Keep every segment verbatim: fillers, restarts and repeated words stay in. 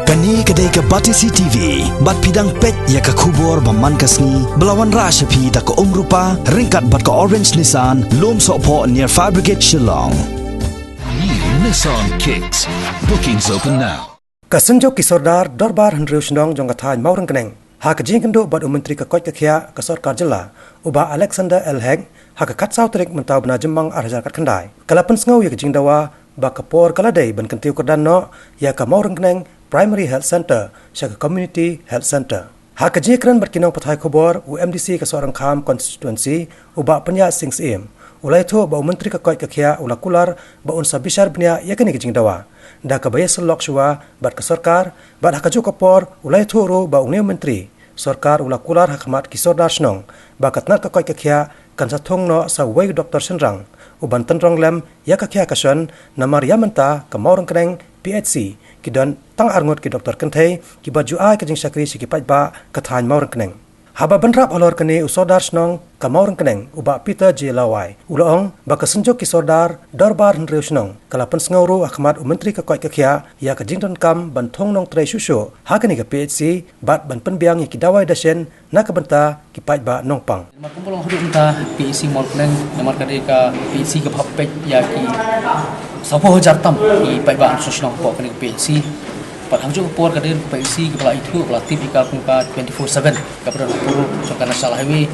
Kane ka dei ka Batesi T V, bad phi dang peit ïa ka khubor ba man ka sngi, ba la wanrah sha phi da ka Umrupa, ryngkat bad ka Orange Nissan, Lumsohphoh near Fire Brigade Shillong. New Nissan Kicks. Bookings open now. Ka Synjuk ki Sordar Dorbar Hynriew Shnong jong ka thaiñ Mawryngkneng, ha ka jingïakynduh bad u Myntri ka Koit ka Khiah ka Sorkar Jylla, u Bah Alexander L Hek, ha ka khatsaw tarik mynta u bnai Jymmang ar hajar khatkhyndai, ka la pynsngew ïa ka jingdawa ba ka por ka la dei ban kyntiew kyrdan noh ïa ka Mawryngkneng Primary Health Centre sha ka Community Health Centre. Ha ka jingïakren bad ki nongpathai khubor, u M D C ka Sohryngkham Constituency, u Bah Pynïaid Sing Syiem, u la ïathuh ba u Myntri ka Koit ka Khiah u la kular ba un sa bishar bniah ïa kane ka jingdawa da kaba ïasyllok shuwa bad ka sorkar, bad ha kajuh ka por u la ïathuh ruh ba une u Myntri Sorkar u la kular ha khmat ki Sordar Shnong ba ka tnat ka koit ka khiah kan sa thung noh sa uwei u doktor shynrang u ban tynrong lem ïa ka khiah ka shon, namar ïa mynta ka Mawryngkneng P H C ki don tang ar ngut ki doktor kynthei kiba ju ai ka jingshakri sha ki paidbah ka thaiñ Mawryngkneng. Haba bynrap halor kane, u Sordar Shnong ka Mawryngkneng, u Bah Peter J Lawai, u la ong ba ka Synjuk ki Sordar Dorbar Hynriew Shnong ka la pynsngew ruh ha khmat u Myntri ka Koit ka Khiah ïa ka jingdonkam ban thung nongtrei shuh shuh ha kane ka P H C bad ban pynbiang ïa ki dawai dashin na ka bynta ki paidbah nongpang. Namar kumba long haduh mynta P H C Mawryngkneng, namar ka dei ka P H C kaba hap peit ïa ki sawphew hajar tam ki paidbah shnong hapoh kane ka P H C. Bad ha kajuh ka por ka dei ka P H C kaba la ithuh, kaba la tip ïa ka kum ka twenty-four seven, kaba don ha purul jong ka National Highway,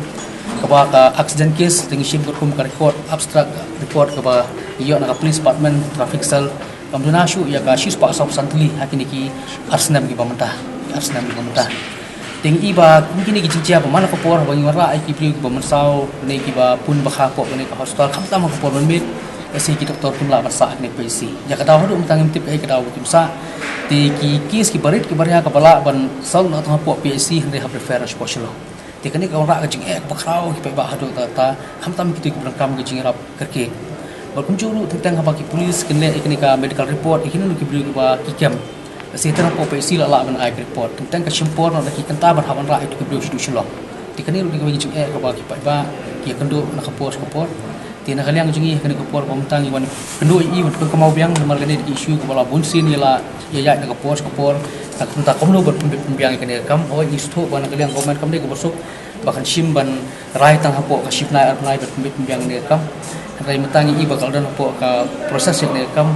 kaba ka accident case, te ngi shim ka kum ka record, abstract record kaba ïoh na ka Police Department, Traffic Cell, kam duna shuh ïa ka shispah sawphew san tylli ha kine ki ar snem kiba mynta, ar snem kiba mynta. Te ngi i ba kum kine ki jingjia ba man la ka por ba ngi wanrah ïa ki briew kiba mynsaw ne kiba pun bakha hapoh kane ka hospital, khamtam ha ka por mynmiet, lehse ki doktor kim lah ban sah ha kane ka P H C. Ïa ka daw haduh mynta ngim tip kaei ka daw ba kim sah. Te ki case kiba rit kiba ria kaba lah ban solve noh tang hapoh P H C, hynrei hap refer shapoh Shillong. Te kane ka wanrah ka jingeh kaba khraw ki paidbah haduh katta katta, khamtam kito kiba donkam ka jingïarap kyrkieh. Bad kumjuh ruh teng teng haba ki police kin leh ïa kane ka medical report ïa kino kino ki briew kiba ki kem, lehse tang hapoh P H C la lah ban ai ka report. Teng teng ka shim por noh da ki kynta ban hap wanrah ïa kito ki briew shaduh Shillong. Te kane ruh ka dei ka jingeh kaba ki paidbah ki ïakynduh na ka por sha ka por. Te na ka liang jong ngi ha kane ka por ba mynta ngi wan kynduh ïa i, wan pynkynmaw biang namar kane ka dei ka issue kaba la bun sien ïa la ïaid na ka por sha ka por. Te kumta kumno ban pynbeit pynbiang ïa kane ka kam, hooid ngi sngewthuh ba na ka liang government kam dei kaba suk ba kan shim ban rai tang hapoh ka shi bnai ar bnai ban pynbeit pynbiang ïa kane ka kam. Hynrei mynta ngi i ba ka la don hapoh ka process ïa kane ka kam.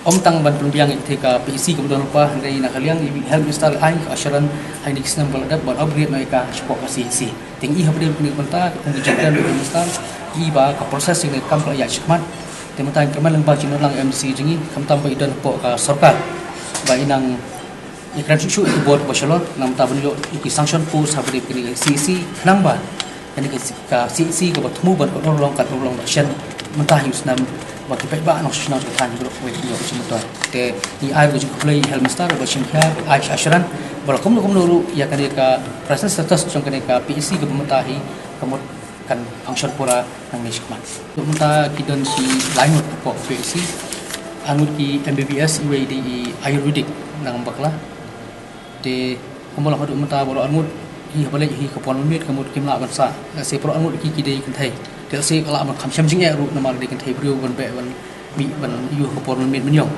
Ym tang ban pynbiang ïa ka P H C kaba don lypa, hynrei na ka liang i Health Minister la ai ka assurance ha kine ki snem ba la dep ban upgrade noh ïa ka shapoh ka C H C. Te ngi i hapdeng kane ka bynta, ka kum ka jingkren ka Minister, i ba ka process ïa kane ka kam ka la ïaid shakhmat. Te mynta ngi kyrmen lyngba jingïalang M D C jong ngi, khamtam ba i don hapoh ka sorkar ba i nang ïakren shuh shuh ïa ki bor ba shalor, nangta ban ïoh ïa ki sanction post hapdeng kane ka C H C, khnang ba kane ka C H C kaba thmu ban ka urlong, ka urlong dashen mynta ha u snem, ba ki paidbah nongshong shnong ka thaiñ ruh ki ïoh ka jingmyntoi. Te ngi ai ruh ka jingkhublei ïa u Health Minister ba shim khia, ai assurance ba la kumno kumno ruh ïa kane ka present status jong kane ka P H C kaba mynta hi ka mut kan function pura nangne shakhmat. Mynta ki don shi lai ngut hapoh P H C, ar ngut ki M B B S, iwei i dei i Ayurvedic nang bakla. Te kumba long haduh mynta baroh ar ngut hi haba leit hi ka por mynmiet ka mut kim lah ban sah. Lehse baroh ar ngut ki, ki dei kynthei. Te lehse ka lah ban kham shem jingeh ruh namar dei kynthei briew ban beh ban mih ban ïoh ka por mynmiet mynïong.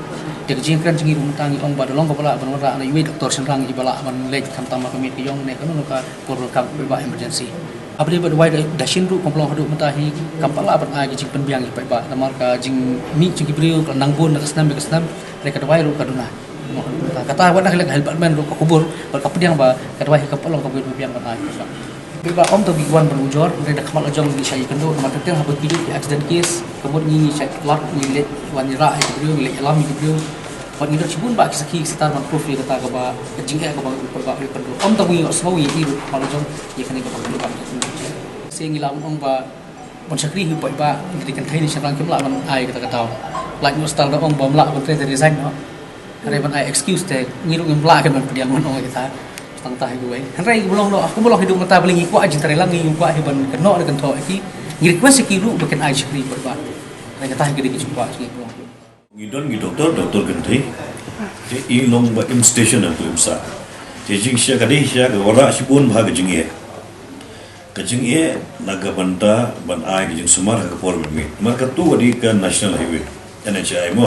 Te ka jingkren jong ngi ruh mynta ngi ong ba da long kaba lah ban wanrah na iwei doktor shynrang iba lah ban leit khamtam ha ka miet ka ïong ne kano kano ka por ba kam ba emergency. Haba dei ba dawai dashin ruh kumba long haduh mynta hi kam pat lah ban ai ka jingpynbiang ïa ki paidbah namar ka jingmih jong ki briew ka nang bun na ka snem ïa ka snem, hynrei ka dawai ruh ka duna. Kata wat na ka liang ka health department ruh ka kubur bad ka pdiang ba ka dawai hi kam pat long kaba biang ban ai. Ba ym tang ba ki wan ban ujor, hynrei da khmat la jong ngi shah ïakynduh namar teng teng haba ki dei ki accident case, ka mut ngi shah lap ngi leit wan ïarah ïa ki briew, ngi leit ïalam ïa ki briew. Bad ngi don shibun bah ki sakhi ki sitar ban proof ïa kata kaba ka jingeh kaba ngi, kaba ngi ïakynduh. Ym tang ba ngi ïohsngew ïa ki ruh, khmat la jong ïa kane kaba ngi ban. Shisha ngi lah ban ong ba ban shakri hi paidbah, ngi dei kynthei ne shynrang kim lah ban ai kata ka daw. Lait noh style da ong ba ym lah ban trei te resign noh. Hynrei ban ai excuse te ngi ruh ngim lah ban pdiang ban ong ïa kata. Tang ta hi kawei. Hynrei kumba long noh, kumba long hi haduh mynta balei ngi kwah jingtrei lang, ngi kwah hi ban kynnoh ne kynthoh ïa ki. Ngi request ïa ki ruh ba kin ai shakri paidbah. Hynrei kata hi ka dei ka jingkwah jong ngi kumba long. Ngi don ngi doktor, doktor kynthei. Te i long ba im station ha tu im sah. Te jingshisha ka dei shisha ka wanrah shibun bha ka jingeh. Ka jingeh na ka bynta ban ai ka jingsumar ha ka por mynmiet. Namar katu ka dei ka National Highway, N H A I mo.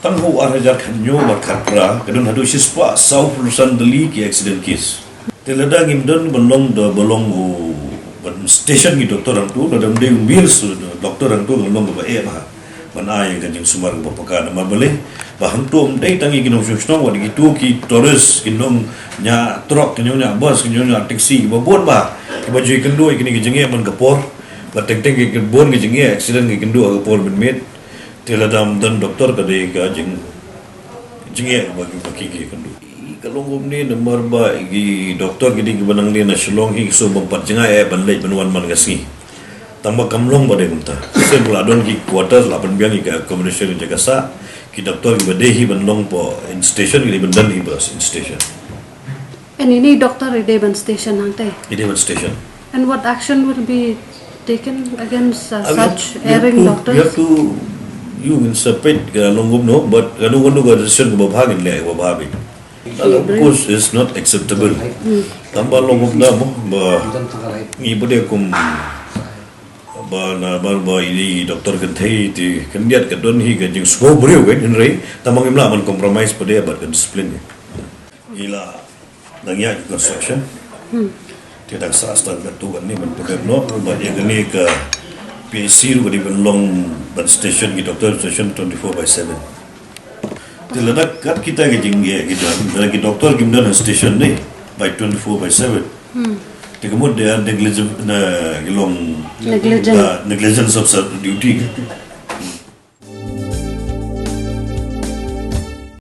Tang ha u ar hajar khathynñiew bad khatphra ka don haduh shispah sawphew san tylli ki accident case. Te lada ngim don ban long da ba long u ban station ki doktor hangtu, lada ym dei u meals doktor hangtu, kan long kaba eh bha ban ai ka jingsumar kaba paka. Namar balei? Ba hangtu ym dei tang ïa ki nongshong shnong, wat ïa kitu ki tourist, ki nongñiah trok, ki nongñiah bus, ki nongñiah taxi, kiba bun bha kiba ju ïakynduh ïa kine ki jingeh man ka por. Ba teng teng ki bun ki jingeh accident ki kynduh ha ka por mynmiet. Te lada ym don doktor ka dei ka jing jingeh ba ki, ba ki, ki kynduh. Ka long kumne namar ba ki doktor ki dei kiba nang leit na Shillong hi, so ban pat jngai eh ban leit ban wan man ka sngi. Tang ba kam long ba dei kumta. Shisien ba la don ki quarters, la pynbiang ïa ka accommodation, ïa ka sah, ki doktor kiba dei hi ban long hapoh in station ki dei ban don hi hapoh in station. And ine i doktor i dei ban station hangtei? I dei ban station. And what action will be taken against uh, I mean, such we have erring to, we have doctors? To, you can separate ka long kumno, but kano kano ka decision kaba bha ngin leh kaba bha bha. That, of course, is not acceptable. Tang ba long kumta mo ba ngi ba dei kum ba na ba ba i doktor kynthei te khyndiat ka don hi ka jingsngew briew kan, hynrei tang ba ngim lah ban compromise pat de bad ka discipline. I la dang ïaid construction. Te dang sah stad katto katne ban pynlong noh, bad ïa kane ka P H C ruh ka dei ban long ban station ki doctor station twenty-four by seven. Te lada kat kita ki jingeh ki don, lada ki doctor kim don ha station ne by twenty-four by seven. Te ka mut they are negligent, na ki long Negligent. Uh, negligence of duty.